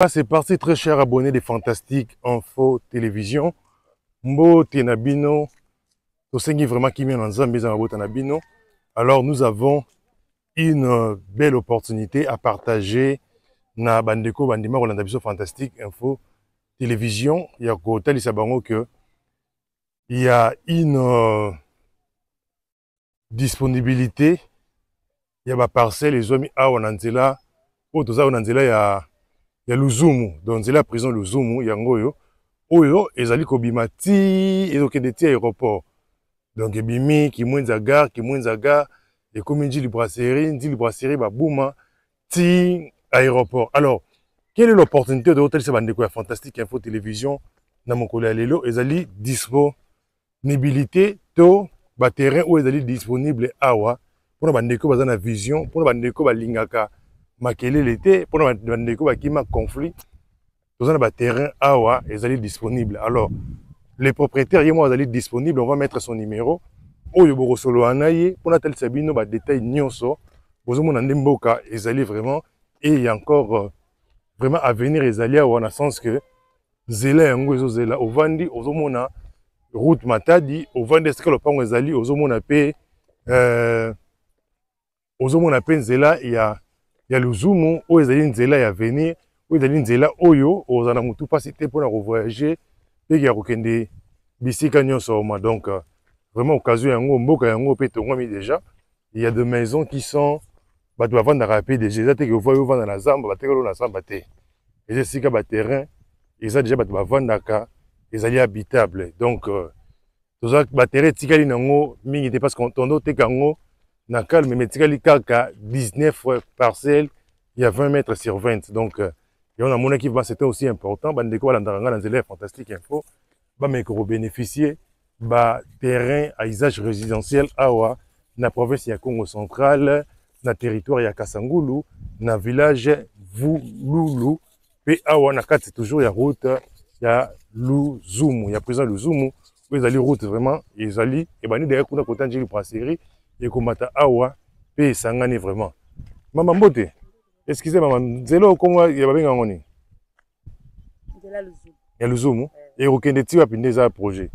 C'est parti, très cher abonné de Fantastique Info Télévision. Mbote na bino, tosengi vraiment kimia na Nzambe eza mabota na bino. Alors nous avons une belle opportunité à partager na bandeko bandima kolanda biso Fantastique Info Télévision ya kotalisa bango que il y a une disponibilité ya baparcelle ezwami awa na nzela oyo toza awa na nzela ya Luzumu, donc nzela ya prison Luzumu yango oyo ezali kobima ti ezokende ti aéroport. Donc ebimi Kimwenza gare, Kimwenza gare ekomi Njili Brasserie, Njili Brasserie babuma ti aéroport. Alors, quelle est l'opportunité de kotalisa bandeko ya Fantastique Info Télévision na mokolo ya lelo? Ezali disponibilité to baterrain oyo ezali disponible awa mpona bandeko baza na vision, mpona bandeko balingaka makelele te, mpona bandeko bakima conflit. Toza na baterrain awa ezali disponible. Alors le propriétaire ye moko azali disponible, on va mettre son numéro oyo bokosolola na ye mpona atalisa bino badetail nyonso. Bozomona nde mboka ezali vraiment et il y a encore vraiment avenir ezali awa, na sens que nzela yango ezozela. Ovandi, ozomona route Matadi, ovandi esika lopango ezali, ozomona mpe ozomona mpe nzela ya Luzumu oyo ezali nzela ya avenir, oyo ezali nzela oyo ozala na motu mpasi te mpona kovoyage mpe ya kokende bisika nyonso oma. Donc vraiment occasion yango, mboka yango mpe etongwami déjà. Il y a des maisons qui sont, bato bavandaka mpe déjà. Eza te ke ovai ovanda na zamba, batekeli na zamba te. Eza esika baterrain eza déjà, bato bavandaka, ezali habitable. Donc toza baterrain etikali nango mingi te parce que tondo oteka yango na calme, mais etikali kaka 19 parcelles ya 20 mètres sur 20. Donc yango namonaki vraiment c'était aussi important bandeko balandaka ngai na nzela ya Fantastique Info bameka kobénéficier baterrain à usage résidentiel awa na province ya Congo Central, na territoire ya Kasangulu, na village Vululu, mpe awa na kati toujours ya route ya Luzumu, ya prison Luzumu, oyo ezali route vraiment ezali ebandi deya kuna kota Njili Brasserie, ekomata awa mpe esangani vraiment. Mama, mbote. Excuse mama, nzela oyo ya babenga yango nini? Ya Luzumu ekokende ti wapi nde eza projet?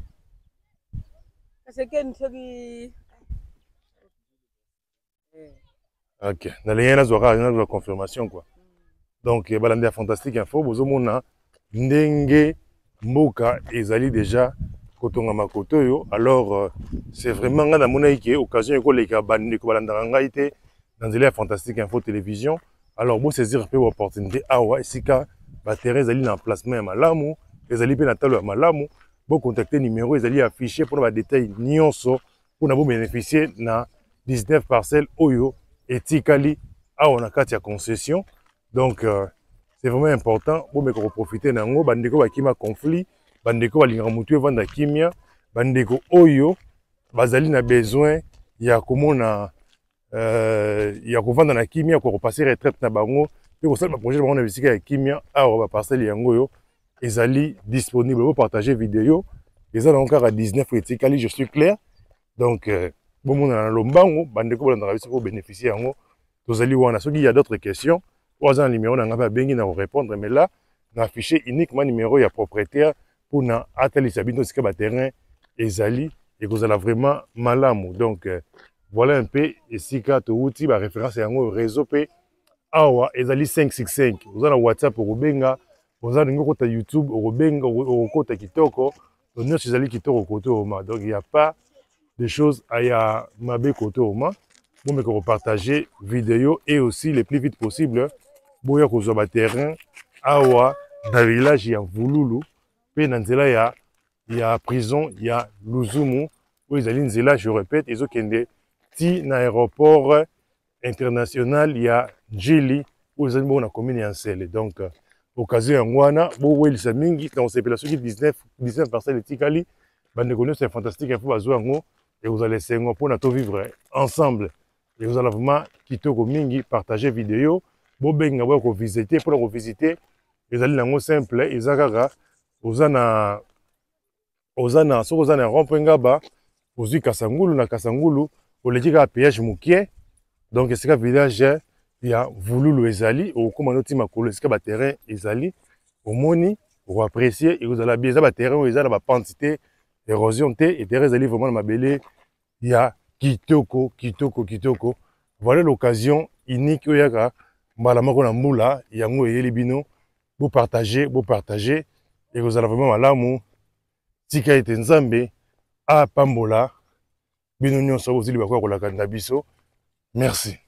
Soki Ok, nalingi nazwa kaka nazwa confirmation quoi. Donc balandi ya Fantastique Info, bozomona ndenge mboka ezali déjà kotongama kote oyo. Alors c'est vraiment ngai namonaki ke occasion ekoleka bandeko balandaka ngai te na nzela ya Fantastique Info Télévision. Alors bosaisir mpe baopportunité awa esika baterrain ezali na emplacement ya malamu, ezali mpe na talo ya malamu. Bocontacte numéro ezali affiché mpona badetail nyonso mpona bobénéficie na 19 parcelles oyo etikali awa na kati ya concession. Donc c'est vraiment important bomeka koprofite na yango, bandeko bakima conflit, bandeko balingaka motu evanda kimia, bandeko oyo bazali na besoin ya komona ya kovanda na kimia, kopasser retraite na bango mpe kosala baprojet na bango na bisika ya kimia. Awa baparcelle yango oyo ezali disponible. Bopartage video, eza nango kaka 19 etikali, je suis clair. Donc bomonana na lombango, bandeko bolandaka biso, kobénéficie yango. Tozali wana, soki ya d'autres questions, oyo aza na numéro na ngai mpe abengi na korépondre, mais là na affiché uniquement numéro ya propriétaire mpona atalisa bino esika baterrain ezali. Ekozala vraiment malamu. Donc voilà un peu esika towuti, baréférence yango, réseau mpe awa ezali 565. Oza na WhatsApp, okobenga, oza olingi okota YouTube, okobenga, okokota kitoko. Donc nyonso ezali kitoko kote oma. Donc il y a pas de choses aya mabe kote oma. Bomeka kopartage vidéo et aussi le plus vite possible boya kozwa baterrain awa na village ya Vululu mpe na nzela ya prison ya Luzumu, oyo ezali nzela, je répète, ezokende ti na aéroport international ya Njili, oyo ezali bongo na commune ya Nsele. Donc occasion yango wana, bowelisa mingi na kosepela. Soki 19 parcelle etikali, bandeko nyonso ya Fantastique Info bazwa yango, ekozala esengo mpona tovivre ensemble, ekozala vraiment kitoko mingi. Partage video, bobenga, boya kovisite. Mpona kovisite ezali nango simple, eza kaka oza na soki oza na rond-point Ngaba, ozwi Kasangulu, na Kasangulu oleki kaka péage mokie, donc esika village ya vululu ezali, okokóma noti makolo esika baterrain ezali, omoni, okoapprécier, ekozala bien. Eza baterrain oyo eza na bapente te, érosion te, e terrain ezali vraiment na mabele ya kitoko, kitoko, kitoko. Voilà l'occasion unique oyo yaka mbala moko na mbula yango eyeli bino. Bopartage, bopartage, ekozala vraiment malamu. Tika ete Nzambe apambola bino nyonso bozili bakoya kolakanda biso. Merci.